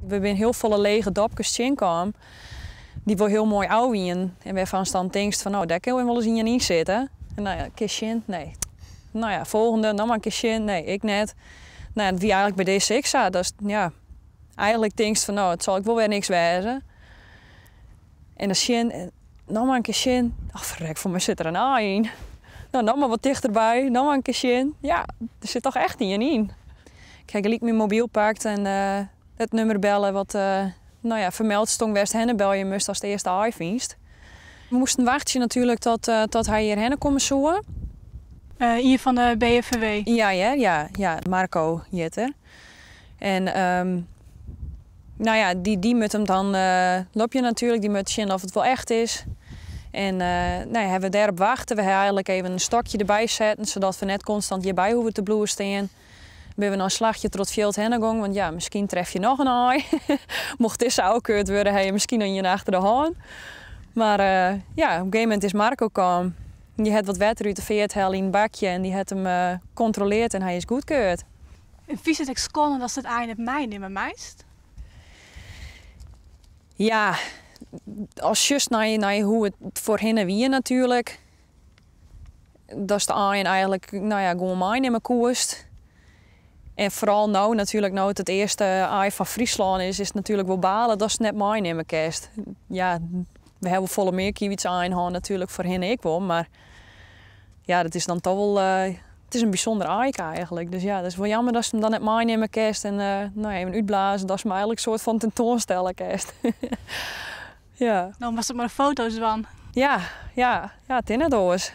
We binne hiel folle lege dopkes tsjinkaam dy't wol hiel moai ôf wienen en wêrfan'tst dan tinkst fan no, dêr kin wolris ien yn sitte. En no ja, kinst sjen, nee. No ja, folgjende, noch mar in kear sjen, nee, ek net. No ja, it wie eigentlik by dizze ek sa, datst ja, eigentlik tinkst fan no, it sil ek wol wer niks wêze. En dan sjen, en noch mar in kear sjen, och ferrek, foar my sit der in aai yn. No, noch mar wat tichterby, noch mar in kear sjen, ja, der sit toch echt ien yn. Ik ha gelyk myn mobyl pakt en it nûmer belle wat no ja, fermeld stong wêr'tst hinne belje moast ast it earste aai fynst. We moasten wachtsje natuerlik tot hy hjir hinne komme soe. Ien fan de BFVW? Ja, hear, ja, ja, Marco hjit er. En no ja, dy moat him dan lopje natuerlik, dy moat sjen oft it wol echt is. En no ja, hawwe we dêrop wachte. We ha eigentlik even in stokje derby setten, sadat we net konstant hjirby hoege te bliuwe stean. Binne we noch in slachje troch it fjild hinne gong, want ja, miskien tref je noch in aai. Mocht dizze ôfkeurd wurde, ha je miskien noch ien achter de hân. Mar ja, op in gegeven momint is Marco kaam. Dy hat wat wetter út de feart helle yn in bakje en dy hat him kontroleard en hy is goedkeurd. En fynst it ek skande datst it aai net meinimme meist? Ja, ast sjochst nei hoe't it foarhinne wie natuerlik. Datst de aaien eigentlik no ja, gewoan meinimme koest. En foaral no natuerlik, no't it it earste aai fan Fryslân is, is it natuerlik wol balen datst it net meinimme kinst. Ja, we hawwe wol folle mear kievitsaaien hân natuerlik foarhinne ek wol, mar ja, dat is dan toch wol, it is in bysûnder aaike eigentlik. Dus ja, dat is wol jammer datst him dan net meinimme kinst en no ja, even útblaze datst him eigentlik soart fan tentoanstelle kinst. Ja. Dan moatst it mei de foto's dwaan. Ja, ja, ja, it is net oars.